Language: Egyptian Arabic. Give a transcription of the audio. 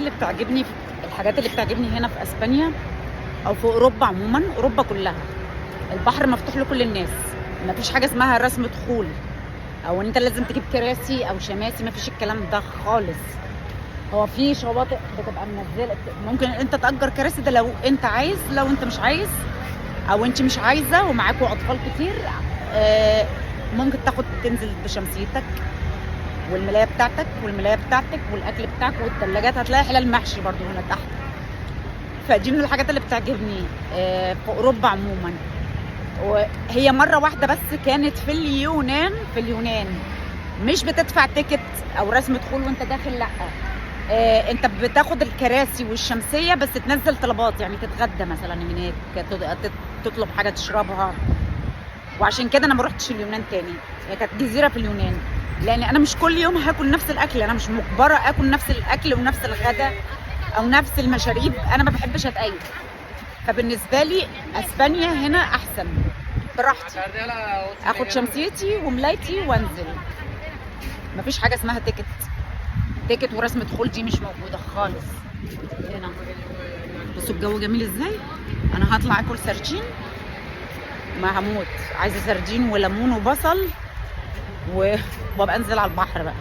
الحاجات اللي بتعجبني هنا في اسبانيا او في اوروبا عموما، اوروبا كلها البحر مفتوح لكل الناس، ما فيش حاجة اسمها رسم دخول او ان انت لازم تجيب كراسي او شماسي، ما فيش الكلام ده خالص. هو في شواطئ بتبقى منزله ممكن انت تأجر كراسي، ده لو انت عايز، لو انت مش عايز او انت مش عايزه ومعاكوا اطفال كتير، ممكن تاخد تنزل بشمسيتك والملايه بتاعتك والملايه بتاعتك والاكل بتاعك والثلاجات، هتلاقي حلال محشي برضو هنا تحت. فدي من الحاجات اللي بتعجبني في اوروبا عموما. وهي مرة واحدة بس كانت في اليونان، في اليونان مش بتدفع ticket او رسم دخول وانت داخل، لا، انت بتاخد الكراسي والشمسيه بس تنزل طلبات، يعني تتغدى مثلا هناك، تطلب حاجة تشربها. وعشان كده انا ما رحتش اليونان تاني، هي كانت جزيرة في اليونان، لان انا مش كل يوم هاكل نفس الاكل، انا مش مجبرة اكل نفس الاكل ونفس الغدا او نفس المشاريب، انا ما بحبش اتقيد. فبالنسبه لي اسبانيا هنا احسن، براحتي اخد شمسيتي وملايتي وانزل، مفيش حاجة اسمها ticket، ticket ورسم دخول دي مش موجودة خالص هنا. بصوا الجو جميل ازاي. انا هطلع اكل سردين، ما هموت، عايزه سردين وليمون وبصل وابقى انزل على البحر بقى.